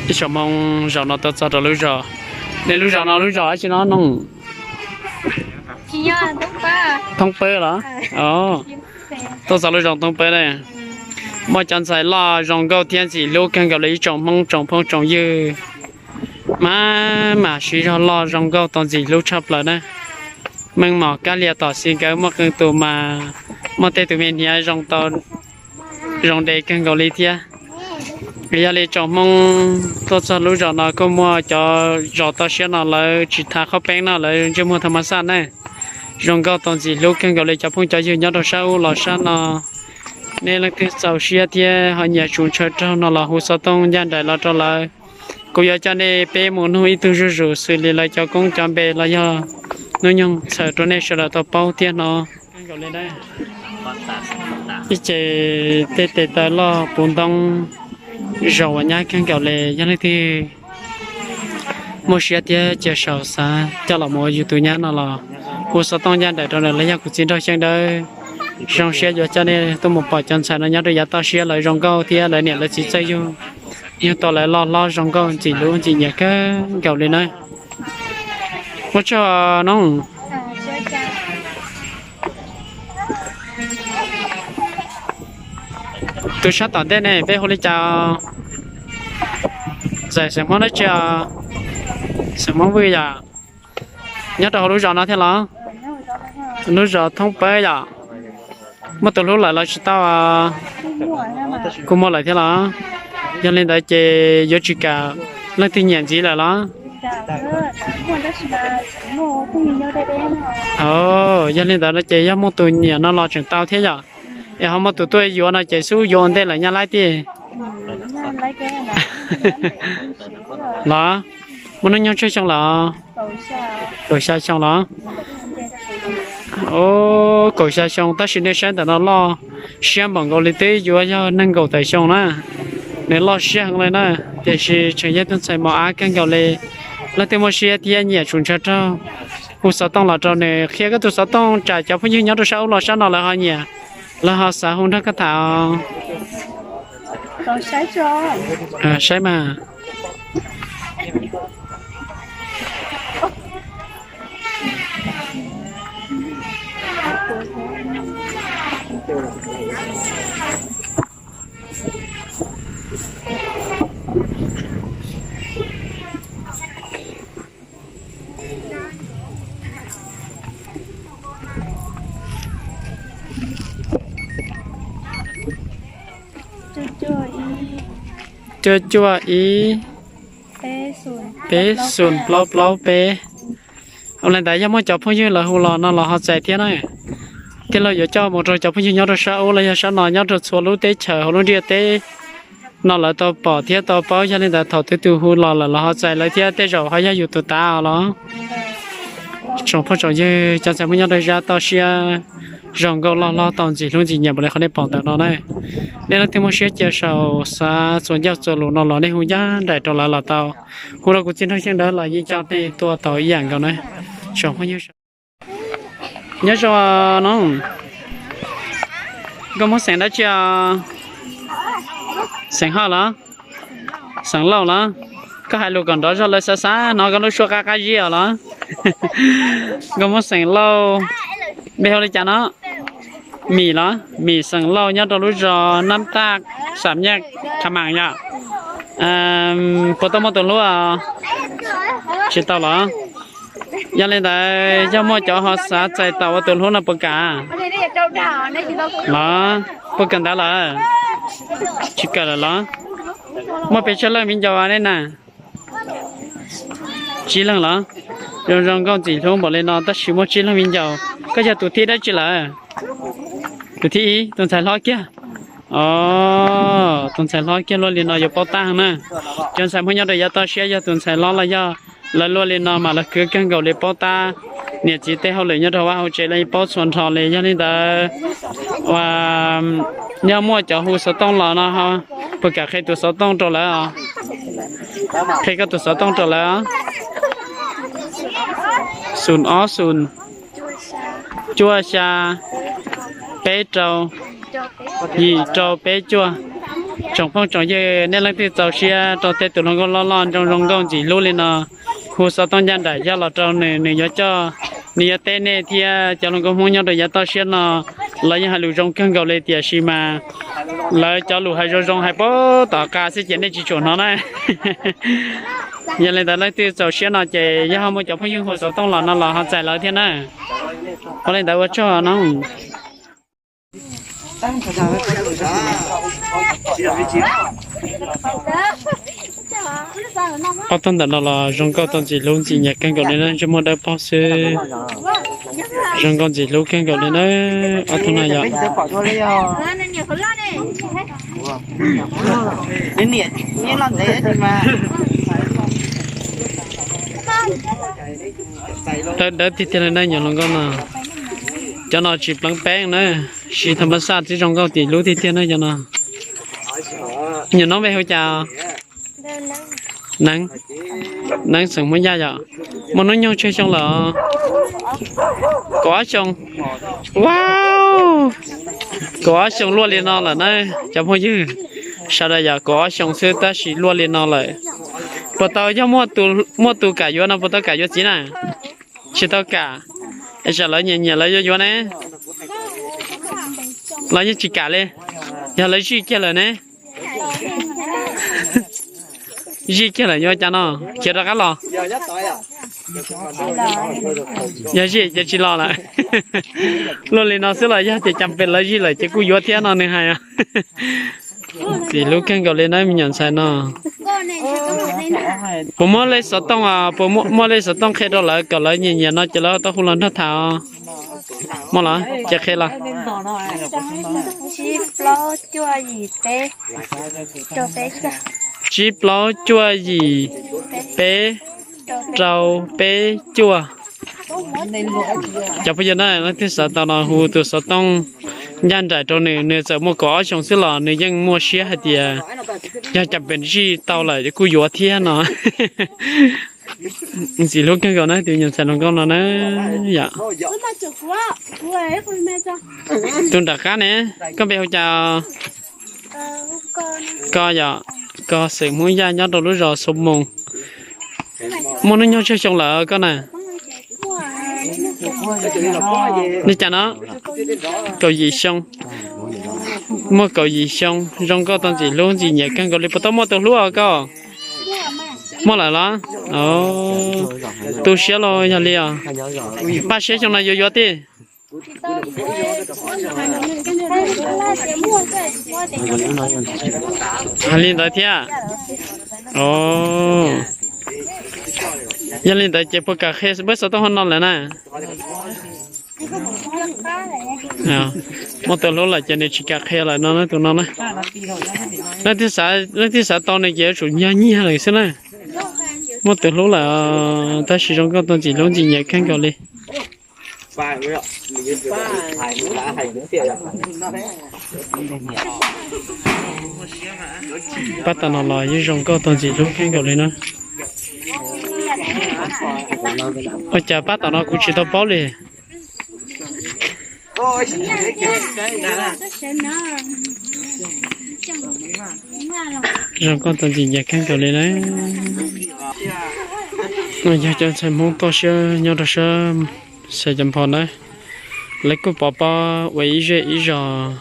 Ib tsoom Hmoob zaum no tuaj txog rau lub zos. Nej lub zos no lub zos dab tsi no no? Thoob Pawb los? Tuaj txog lub zos Thoob Pawb na. Muaj cov ntxhais loj zoo nkauj thiab ntxim hlub kawg nkaus li ib tsoom Hmoob tsoom phooj tsoom ywg. Mas mas siv zog loj zoo nkauj tau ntxim hlub tshaj plaws na. Meej mom kab lias tom xis nkawd muaj qee tus mas muaj tej tus me hniav zoo tau zoo de kawg nkaus li thiab. Yog li tsoom Hmoob tuaj txog lub zos no kuj muaj cov zos toj siab no lawv tsis thav qhaub peeb no lawv ntsej muag tha mas xaj na. Zoo nkauj tau ntxim hlub kawg nkaus li cov phooj cov ywg nyob rau sab ub los sab no. Nej leej twg txaus siab thiab ho nyiam tsuv ntshaw raug no los hu xov tooj ncaj nraim los rau lawv. Kuv yuav coj nej peb mus nug ib tug zuj zus xws li lawv cov koob cov npe los yog hnub nyoog txhawm rau nej sawv daws tau paub thiab hnov. Ib ce tej tes taw loj puv ntoob zoo uas nyab kawg nkaus li. Yog leej twg muaj siab thiab cia saum xav coj los mus ua yus tus nyab no los hu xov tooj ncaj nraim rau lawv los yog kuv txiv nraug Xyeeb Dawb. Zoo siab yuav coj nej tuaj mus pom cov ntxhais no nyob rau yav toj siab lawv zoo nkauj thiab lawv niam lawv txiv txawj yug, yug tau lawv loj hlob zoo nkauj ntxim hlub ntxim nyiam kawg nkaus li na. Ua tsaug no. Tus sab tom ntej ne peb hu li cas? Ntxawm xeem Hmoob dab tsi os? Xeem Hmoob Vwj yom? Nyob rau hauv lub zos no thiab los? Lub zos Thoob Pawb yom? Muaj tus hlub lawm los tsis tau? Kuj muaj lawm thiab los? Yog li ntawd ces yuav tsis kam leej twg nyiam ntxiv lawm los? Yog li ntawd no ces yog muaj tus nyiam no los tseem tau thiab yom? Es ho muaj tus tuaj yuav no ces xub yuav ua ntej lawm nyab laib tiag. Los? Muaj hnub nyoog tsawg xyoo lawm? Kaum xya xyoo los? Kaum xya xyoo tab sis nej saib ntawm no loj siab npaum nkaus li twb yuav yog nees nkaum tawm xyoo na. Nws loj siab heev li na, tiam sis tseem yog tus ntxhais mos ab kawg nkaus li. Leej twg muaj siab thiab nyiam tsuv ntshaw raug hu xov tooj los rau nws, qhia koj tus xov tooj tsam cov phooj ywg nyob rau sab ub los sab no lawv ho nyiam, lawv ho xav hu nrog koj tham. Saib mas. Cuaj cuaj ib, peb xoom plaub plaub peb. Ua li ntawd yog muaj cov phooj ywg lawv hu los no los ho txais thiab na. Tij laug yuav coj mus rau cov phooj ywg nyob rau sab ub los yog sab no nyob rau txhua lub teb chaws hauv lub ntiaj teb no lawv tau pom thiab tau paub. Yog li ntawd thaum twg tus hu los lawm los ho txais lawv thiab, tej zaum ho yog yus tus tav os los. Tsoom phooj tsoom ywg, cov ntxhais Hmoob nyob rau zaj toj siab zoo nkauj loj hlob tau ntxim hlub ntxim nyiam npaum li qhov nej pom ntawm no na. Nej leej twg muaj siab cia saum xav txuas ncauj txuas lus no los nej hu ncaj nraim rau lawv los tau. Hu rau kuv txiv nraug Xyeeb Dawb los yeej coj nej tuaj tau ib yam nkaus na. Tsoom phooj ywg, nyob zoo no. Koj muab xeem dab tsi os? Xeem Hauj los? Xeem Lauj los? Koj hais lus kom nrov zog lawv xav xav hnov koj lub suab qab qab zib os los? Koj muab xeem Lauj, npe hu li cas no? Mim los? Mim xeem Lauj nyob rau lub zos Nab Taj, Xam Nyaj, Kha Maam yom? Puas tau muaj tus hlub? Tsis tau los? Yog li ntawd yog muaj cov ho xav txais tau ua tus hlub no puas kam los? Puas kawm ntawv lawm? Tsis kawm lawm los? Muaj pes tsawg leej viv ncaus nej na? Tsib leeg los? Zoo zoo nkauj ntxim hlub npaum li no tab sis muaj tsib leeg viv ncaus. Koj yog tus thib dab tsi lawm? Tus thib ib, tus ntxhais hlob kiag. Os, tus ntxhais hlob kiag luaj li no yuav paub tab heev na. Cov ntxhais Hmoob nyob rau yav toj siab yog tus ntxhais hlob los yog lawv luaj li no mas lawv khwv kawg nkaus li paub tab niam txiv tej hauj lwm nyob rau vaj hauv tsev lawv yeej paub txhua nrho li. Yog li ntawd, yog muaj cov hu xov tooj los no, puas kam qhia tus xov tooj rau lawv? Qhia koj tus xov tooj rau lawv. Xoom ob xoom, cuaj xya, peb rau, yim rau peb cuaj. Tsoom phooj tsoom ywg, nej leej twg txaus siab rau tej tus hluas nkauj loj loj zoo zoo nkauj ntxim hlub li no, hu xov tooj ncaj nraim yog los rau nws, nws yuav coj, nws yuav teb nej thiab cov hluas nkauj Hmoob nyob rau yav toj siab no. Lawv yeej hais lus zoo kawg nkaus li, tiam sis mas lawv cov lus hais zoo zoo hais puag tom qab xwb ces nej tsis tshua hnov na. Yog li ntawd leej twg txaus siab no ces yog ho muaj cov phooj ywg hu xov tooj los no los ho txais lawv thiab na. Ua li ntawd ua tsaug no. Ob tug ntawm no los zoo nkauj tau ntxim hlub ntxim nyiam kawg nkaus li na, ntsej muag dawb paug xwb. Zoo nkauj ntxim hlub kawg nkaus li na, ob tug no yom. Dawb dawb tiag tiag li na nyuam hluas nkauj no. Cov no tsis pleev peeb na, siv thas mas xaj twb zoo nkauj ntxim hlub tiag tiag na cov no. Nyuam noob npe hu cas? Neeb, Neeb xeem Hmoob Yaj yom. Muaj hnub nyoog tsawg xyoo lawm? Kaum ob xyoo. Wow, kaum ob xyoo luaj li no lawm na cov phooj ywg. Sawv daws yom, kaum ob xyoo xwb tab sis luaj li no lawm. Puas tau yog muaj tus kam yuav no puas tau kam yuav txiv na? Tsis tau kam. Es tsam lawv nyiam nyiam lawv yuav yuav ne, lawv yeej tsis kam li. Yog lawv zij kiag lawm ne? Zij kiag lawm yuav cas no, khiav rov qab los? Yog zij ces tsis los lawm. Luaj li no xwb los yog tias cas pem lawv zij lawm ces kuj yuav thiab no nws hais. Ntxim hlub kawg nkaus li na me nyuam ntxhais no. Puas muaj lej xov tooj, puas muaj lej xov tooj qhia rau lawv kom lawv nyiam nyiam no ces lawv tau hu los nrog tham os. Muaj los ces qhia los. Tsib plaub cuaj yim peb rau peb cuaj. Cov phooj ywg na, leej twg xav tau no hu tus xov tooj ncaj nraim rau nws, nws txawm muaj kaum ob xyoo xwb los nws yeej muaj siab hais tias yog cas pem zij tau lawm kuj yuav thiab no. Ntxim hlub kawg nkaus na tus nyuam ntxhais hluas nkauj no na yom. Tus nram qab ne, koj npe hu cas? Koj yom, koj xeem Hmoob Yaj nyob rau lub zos Xov Moos. Muaj hnub nyoog tsawg xyoo lawm koj na? Li cas no? Kaum yim xyoo. Muaj kaum yim xyoo, zoo nkauj tau ntxim hlub ntxim nyiam kawg nkaus li, puas tau muaj tus hlub os koj? Muaj lawm los? Tu siab los yog li os. Paj siab xyoo no yuav yuav tij. Hais li ntawd thiab. Yog li ntawd ces puas kam qhia npawb xov tooj hauv no lawm na? Muaj tus hlub lawm ces nws tsis kam qhia lawm no na tus no na. Leej twg xav tau nws ces yuav tsum nyiag nyiag lawm xwb na. Muaj tus hlub lawm, tab sis zoo nkauj tau ntxim hlub ntxim nyiam kawg nkaus li. Pab tom no los yeej zoo nkauj tau ntxim hlub kawg nkaus li na. Ua cas pab tom no kuv tsis tau paub li. Zoo nkauj tau ntxim nyiam kawg nkaus li na. Yog cov ntxhais Hmoob toj siab nyob rau sab Xais Cov Nphos na, lawv kuj pov pob ua ib zej ib zos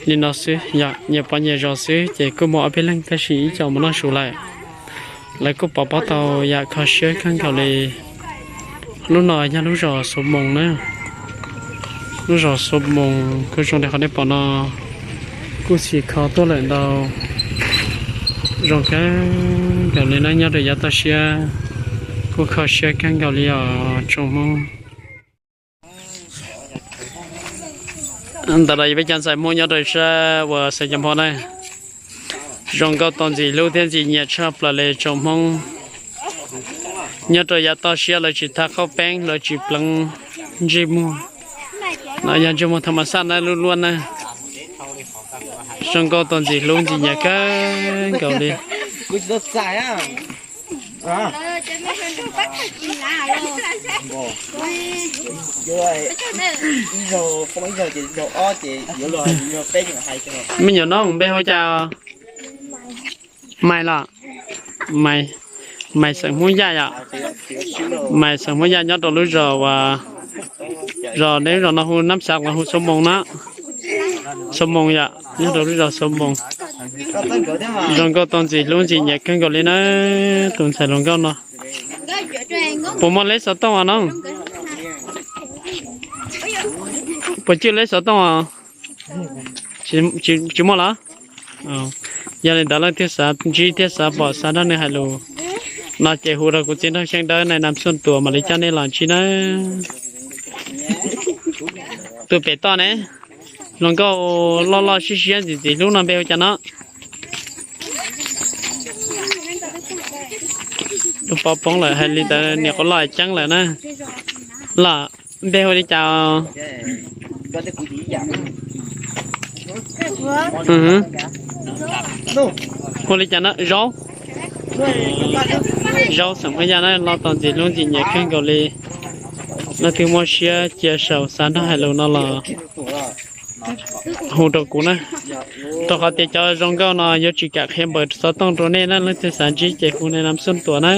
li no xwb yom, nyias pov nyias zos xwb ces kuj muaj ob peb leeg tab sis ib co mus noj su lawm. Lawv kuj pov pob tau yam kho siab kawg nkaus li. Lub no yog lub zos Xov Moos na. Lub zos Xov Moos kuj zoo li qhov nej pom no, kuj txhim kho tuaj lawm ntau. Zoo kawg nkaus li na, nyob rau yav toj siab kuj kho siab kawg nkaus li os tsoom Hmoob. Ntawm no yog peb cov ntxhais Hmoob nyob rau sab uas Xais Cov Nphos na. Zoo nkauj tau ntxim hlub thiab ntxim nyiam tshaj plaws li tsoom Hmoob. Nyob rau yav toj siab lawv tsis thab qaub peeb, lawv tsis pleev ntsej muag. No yog ntsej muag thas mas xaj na, lub luaj na. Zoo nkauj tau ntxim hlub ntxim nyiam kawg nkaus li. Me nyuam no npe hu cas? Maiv los? Maiv, Maiv xeem Hmoob Yaj yom. Maiv xeem Hmoob Yaj nyob rau lub zos uas, zos neb zos no hu Nab Xav los hu Xab Moos na. Xab Moos yom, nyob rau lub zos Xab Moos. Zoo nkauj tau ntxim hlub ntxim nyiam kawg nkaus li na, tus ntxhais hluas nkauj no. Puas muaj leb xov tooj os no? Puas cwj leb xov tooj os? Tsis muaj los? Yog li ntawd leej twg xav ntsib thiab xav pom xav nrog nws hais lus no ces hu rau kuv txiv nraug Xyeej Dawb nais Nam Xuj Tuam mam li coj nej los ntsib nawb. Tus pem toj ne, hluas nkauj loj loj siab siab ntxim ntxim hlub no npe hu cas no? Lub pob poob lawm hais li ntawd niam qhuav loj ceeb lawm na. Los npe hu li cas? Hu li cas na? Zaub. Zaub xeem Hmoob Yaj na, loj tau ntxim hlub ntxim nyiam kawg nkaus li. Leej twg muaj siab cia saum xav nrog hais lus no los hu rau kuv na. Rau qhov tias cov zoo nkauj no yuav tsis kam qhia npaws xov tooj rau nej na, leej twg xav ntsib ces hu nais Nam Xuj Tuam na.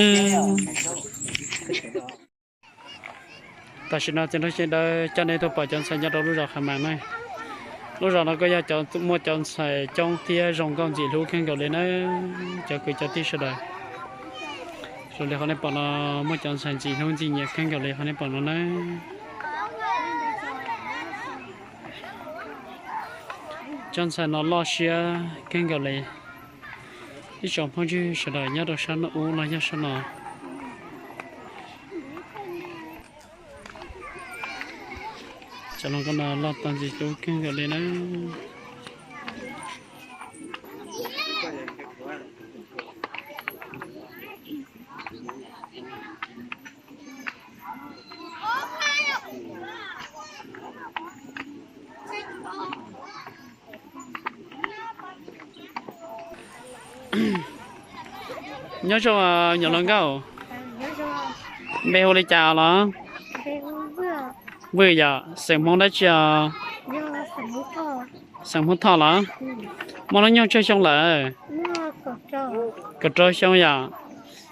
Tam sim no txiv nraug Xyeej Dawb coj nej tuaj pom cov ntxhais nyob rau lub zos Qhas Mas na. Lub zos no kuj yog cov muaj cov ntxhais coob thiab zoo nkauj ntxim hlub kawg nkaus li na, cov kwv cov tij sawv daws. Zoo li qhov nej pom no, muaj cov ntxhais ntxim hlub ntxim nyiam kawg nkaus li qhov nej pom no na. Cov ntxhais no loj siab kawg nkaus li. Ib tsoom phooj ywg sawv daws nyob rau sab no ub los yog sab no, cov hluas nkauj no loj tau ntxim hlub kawg nkaus li na. Nyob zoo nyuam hluas nkauj, npe hu li cas los? Vwj yom, xeem Hmoob dab tsi os? Xeem Hmoob Thoj los? Muaj hnub nyoog tsawg xyoo lawm? Kaum rau xyoo yom.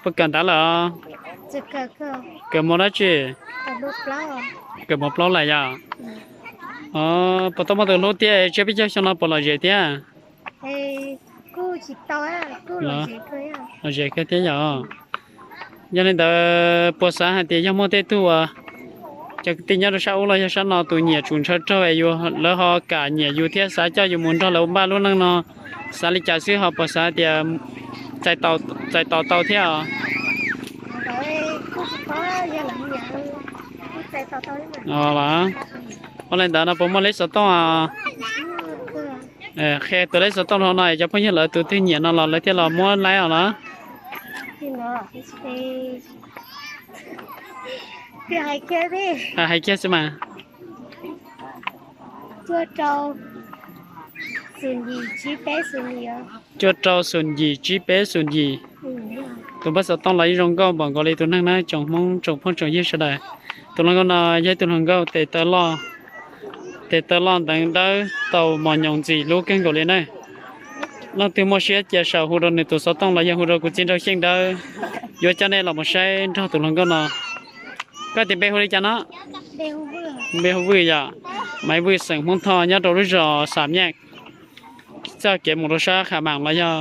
Puas kawm ntawv lawm os? Kawm mos dab tsi? Kawm mos plaub lawm yom. Puas tau muaj tus hlub thiab, tsiab peb caug xyoo no puas lom zem thiab? Lom zem kawg thiab yom. Yog li ntawd puas xav hais tias yog muaj tej tug uas cov kwv tij nyob rau sab ub los yog sab no tus nyiam tsum ntshaw raug es yus, lawv ho kam nyiam yus thiab xav coj yus mus nrog lawv ua npaj lub neej no, xav li cas xwb ho puas xav tias txais tos tau thiab os? Ua li ntawd no puas muaj leb xov tooj? Qhia tus leb xov tooj hauv no cov phooj ywg lawv tus twg nyiam no los lawv thiaj los muab laib os los. Hais kiag xwb mas. Cuaj rau xoom yim tsib peb xoom yim. Tus npawb xov tooj los yeej zoo nkauj npaum nkaus li tus neeg na tsoom Hmoob tsoom phooj tsoom ywg sawv daws. Tus hluas nkauj no yog ib tug hluas nkauj tes taw loj, tes taw loj nteev dawb tau mos nyoos ntxim hlub kawg nkaus li na. Leej twg muaj siab cia saum hu rau nws tus xov tooj los yog hu rau kuv txiv nraug Xyeej Dawb, yuav coj nej los mus saib nrog tus hluas nkauj no. Koj tias npe hu li cas no? Npe hu Vwj yom, Maiv Vwj xeem Hmoob Thoj nyob rau lub zos Xam Nyaj, txoj kev mus rau sab Qham Maam los yog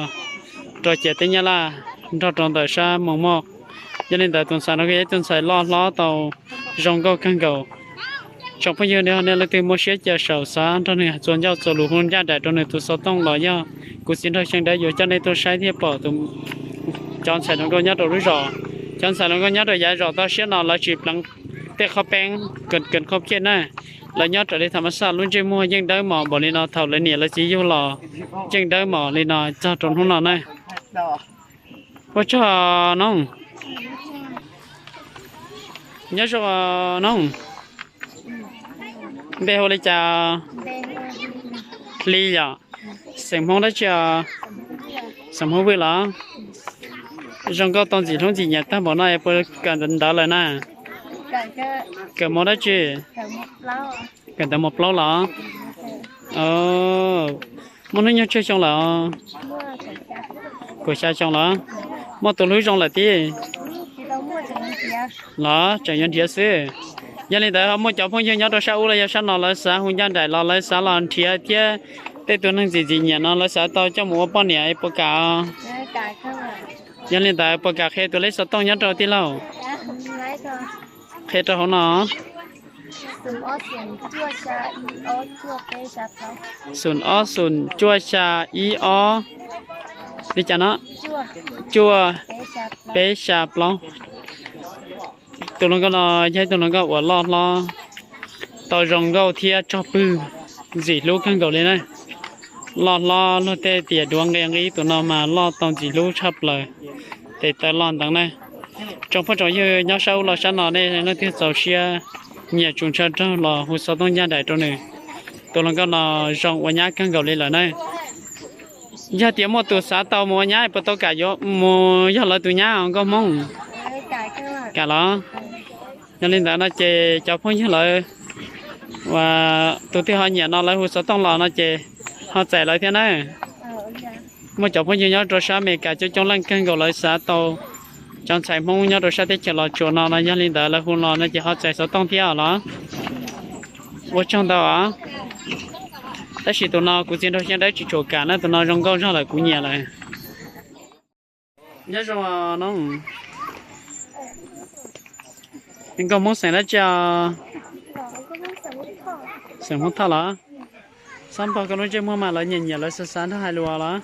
rau ciam teb Nyab Laj, nrog rau ntawm sab Moos Moj. Yog li ntawd tus ntxhais no kuj yog ib tug ntxhais loj hlob tau zoo nkauj kawg nkaus. Tsoom phooj ywg, nej leej twg muaj siab cia saum xav nrog nws txuas ncauj txuas lus hu ncaj nraim rau nws tus xov tooj los yog kuv txiv nraug Xyeej Dawb yuav coj nej tuaj saib thiab pom cov ntxhais hluas nkauj nyob rau lub zos. Cov ntxhais hluas nkauj nyob rau yav zos toj siab no lawv tsis pleev tej qhob peeb, kawm qhob pej na. Lawv nyob raws li tham ma xaj, lub ntsej muag yeej dawb mos npaum li no, thaum lawv niam lawv txiv yug los yeej dawb mos li no txog rau hnub no na. Ua tsaug noog. Nyob zoo noog. Npe hu li cas? Hli yom. Xeem Hmoob dab tsi os? Xeem Hmoob Vwj los? Zoo nkauj tau ntxim hlub ntxim nyiam tag npaum no es puas kawm ntawv lawm na? Kawm mos dab tsi? Kawm ntawv mos plaub los? Muaj hnub nyoog tsawg xyoo lawm? Kaum xya xyoo los? Muaj tus hlub zoo lawm tib? Los tseem yuav nrhiav xwb. Yog li ntawd ho muaj cov phooj ywg nyob rau sab ub los yog sab no lawv xav hu ncaj nraim los lawv xav los nrhiav thiab tej tus neeg ntxim ntxim nyiam no lawv xav tau coj mus ua poj niam es puas kam? Yog li ntawd puas kam qhia tus lej xov tooj nyob rau tij laug? Qhia rau hauv no. Xoom ob xoom cuaj xya ib ob, li cas no? Cuaj peb xya plaub. Tus hluas nkauj no yog ib tug hluas nkauj uas loj hlob, tau zoo nkauj thiab tsog pwg, ntxim hlub kawg nkaus li na. Loj hlob luag tej tias duav nqi nqi, tus no mas loj tau ntxim hlub tshaj plaws, tes taw loj nteev na. Tsoom phooj tsoom ywg nyob sab ub los sab no nej leej twg txaus siab nyiam tsus ntshaw raug los hu xov tooj ncaj nraim rau nws. Tus hluas nkauj no zoo ua nyab kawg nkaus li lawm na. Yog tias muaj tus xav tau mus ua nyab puas tau kam yuav mus yog lawv tus nyab nkauj Hmoob? Kam los? Yog li ntawd no ces cov phooj ywg lawv uas tus twg ho nyiam no lawv hu xov tooj los no ces ho txais lawv thiab na. Muaj cov phooj ywg nyob rau sab Amelikas coob coob leej kawg nkaus lawv xav tau cov ntxhais Hmoob nyob rau sab teb chaws Los Tsuas no no, yog li ntawd lawv hu los no ces ho txais xov tooj thiab los? Ua tsaug ntau os. Tab sis tus no kuv txiv nraug Xyooj Dawb tsis tshua kam na, tus no zoo nkauj zog lawm kuv nyiam lawm. Nyob zoo no, nkauj Hmoob xeem dab tsi os? Xeem Hmoob Thoj los? Xob npog koj lub ntsej muag mas lawv nyiam nyiam lawv xav xav nrog hais lus los?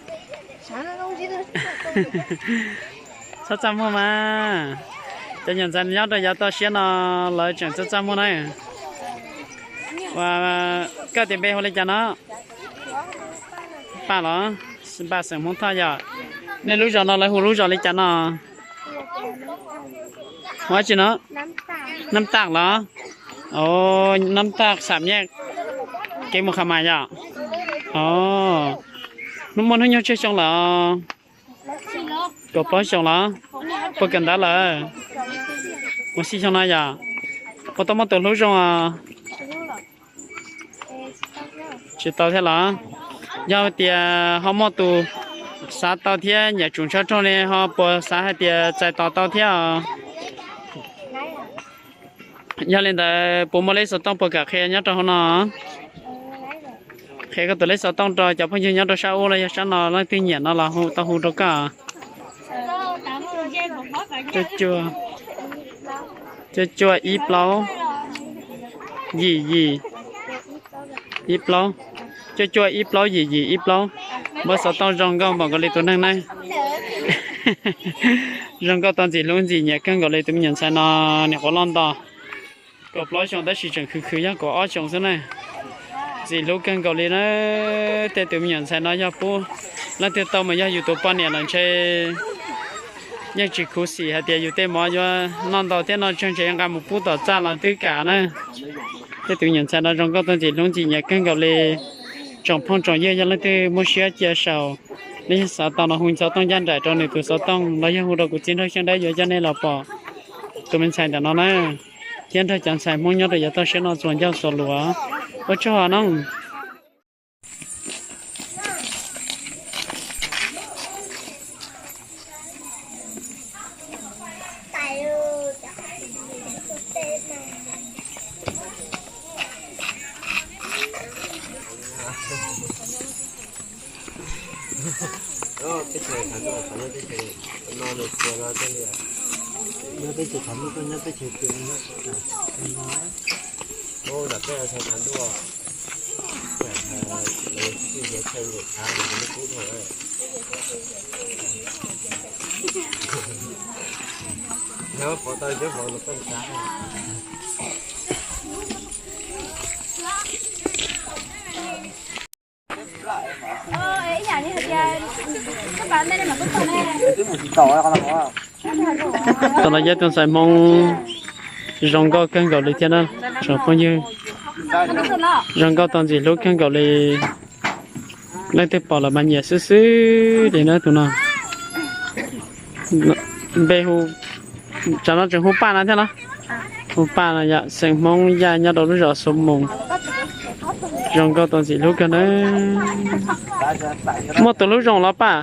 Txhob txaj muag mas. Cov nyuam ntxhais nyob rau yav toj siab no lawv tseem txaj txaj muag na. Ua, koj tias npe hu li cas no? Paj los? Paj xeem Hmoob Thoj yom. Nej lub zos no lawv hu lub zos li cas no? Hu dab tsi no? Nab Taj los? Nab Taj xam nyaj kev mus Khas Mas yom. Hnub muaj hnub nyoog tsawg xyoo lawm? Kaum plaub xyoo los? Puas kawm ntawv lawm? Ua xij xyoo no yom. Puas tau muaj tus hlub zoo os? Tsis tau thiab los? Yog tias ho muaj tus xav tau thiab nyiam tsus ntshaw raug ne ho puas xav hais tias txais tos tau thiab os? Yog li ntawd puas muaj lej xov tooj puas kam qhia nyob rau hauv no? Qhia koj tus lej xov tooj rau cov phooj ywg nyob rau sab ub los yog sab no leej twg nyiam no los hu tau hu rau koj. Cuaj cuaj ib plaub yim yim ib plaub. Cuaj cuaj ib plaub yim yim ib plaub. Npawb xov tooj zoo nkauj npaum nkaus li tus neeg na. Zoo nkauj tau ntxim hlub ntxim nyiam kawg nkaus li tus me nyuam ntxhais no, niam quav loj nto. Kaum plaub xyoo tab sis tseem khwv khwv yog kaum ob xyoo xwb na. Ntxim hlub kawg nkaus li na. Tej tus me nyuam ntxhais no yog pub leej twg tau mas yog yus tus poj niam lawm ntshe yeej tsis khuv xim hais tias yus tej mov yuav noj ntau thiab noj tsawg ntshe nqa mus pub tom txaj los twb kam na. Tej tus me nyuam ntxhais no zoo nkauj tau ntxim hlub ntxim nyiam kawg nkaus li. Tsoom phooj tsoom ywg yog leej twg muaj siab cia saum, nej yog xav tau no hu xov tooj ncaj nraim rau nws tus xov tooj los yog hu rau kuv txiv nraug Xyooj Dawb yuav coj nej los pom tus me ntxhais ntawm no na, thiab nrog cov ntxhais Hmoob nyob rau yav toj siab no txuas ncauj txuas lus. Ua tsaug no. Teb chaws tham ntuj, tham ntuj teb chaws no nws txias no thiaj li. Nyob teb chaws tham ntuj koj nyob teb chaws txias no. Ub, nram peb no tham ntuj. Lawv txij ntiav chaw ntim khav nws kub dhau. Nyob pov tau ncob hauv los peb tsav. Tau los yog tus ntxhais Hmoob zoo nkauj kawg nkaus li thiab na tsoom phooj ywg. Zoo nkauj tau ntxim hlub kawg nkaus li. Leej twg pom los mas nyiam xwb xwb li na tus no. Npe hu, tsam no tseem hu Paj no thiab los? Hu Paj no yom, xeem Hmoob Yaj nyob rau lub zos Xov Moos. Zoo nkauj tau ntxim hlub kawg na. Muaj tus hlub zoo los Paj?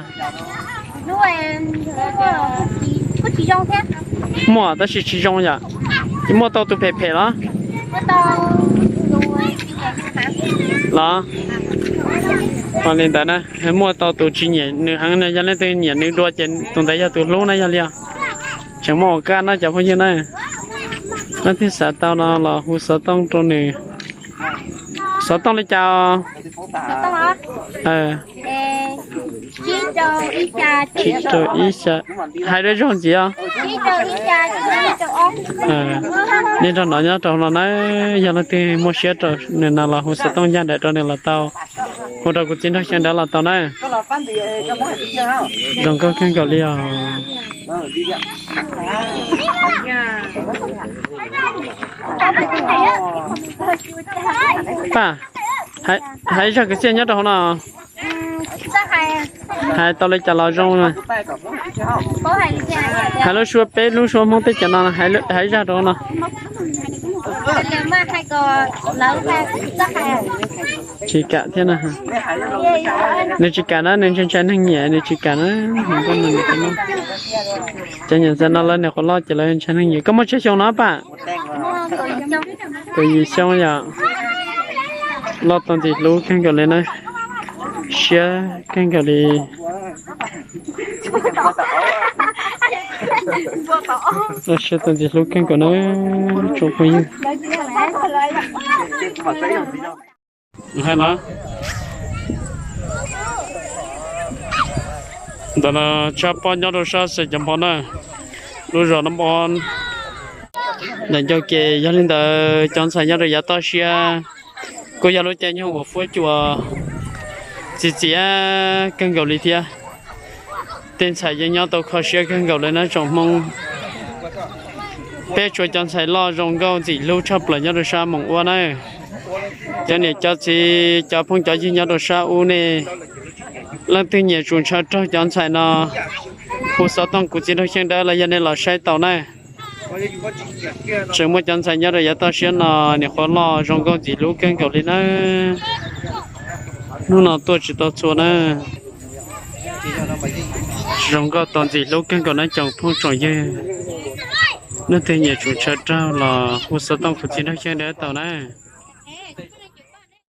Muaj tab sis tsis zoo yom. Muaj tau tus phem phem los? Los, ua li ntawd na, muaj tau tus tsis nyiam nws heev no, yog leej twg nyiam nws dua ces tus ntawd yog tus hlub na, yog li os. Tseem muaj ua kaj no cov phooj ywg na. Leej twg xav tau no los hu xov tooj rau nws. Xov tooj li cas? Ib rau ib xya, hais dua zoo ntxiv os. Nej nrog nov nyob rau no na, yog leej twg muaj siab rau nws no los hu xov tooj ncaj nraim rau nws los tau, hu rau kuv txiv nraug Xyooj Dawb los tau na. Zoo nkauj kawg nkaus li os. Paj, hais zaj kwv txhiaj nyob rau hauv no. Hais tau li cas los zoo. Hais lub suab peb lub suab Hmoob teb chaws no, hais zaj rau hauv no. Tsis kam thiab na. Nws tsis kam na, nws ntshai ntshai neeg nyiam, nws tsis kam na. Cov niam ntxawm no lawv niam qhuav loj ces lawv ntshai neeg nyiam. Koj muaj tsawg xyoo no Paj? Kaum yim xyoo yom. Loj tau ntxim hlub kawg nkaus li na. Siab kawg nkaus li. Loj siab tau ntxim hlub kawg nkaus na, tsoom phooj ywg. Hais no, ntawm no tsab pob nyob rau sab xeev Cov Npov na, lub zos Nab Ob. Ntawm ncauj ke yog li ntawd cov ntxhais nyob rau yav toj siab kuj yog lub caij nyoog uas fuab cua txiv txiav kawg nkaus li thiab. Tej ntxhais yeej nyob tau kho siab kawg nkaus li na tsoom Hmoob. Peb tshuav cov ntxhais loj zoo nkauj ntxim hlub tshaj plaws nyob rau sab Moos Ua na. Cov niam cov txiv cov phooj cov ywg nyob rau sab ub nej, leej twg nyiam tsum ntshaw raug cov ntxhais no, hu xov tooj kuv txiv nraug Xyooj Dawb los yog nej los saib tau na. Tseem muaj cov ntxhais nyob rau yav toj siab no, niam qhuav loj zoo nkauj ntxim hlub kawg nkaus li na. Hnub no tuaj tsis tau txhua na. Zoo nkauj tau ntxim hlub kawg nkaus na tsoom phooj tsoom ywg. Leej twg nyiam tsum ntshaw raug los hu xov tooj kuv txiv nraug Xyooj Dawb tau na.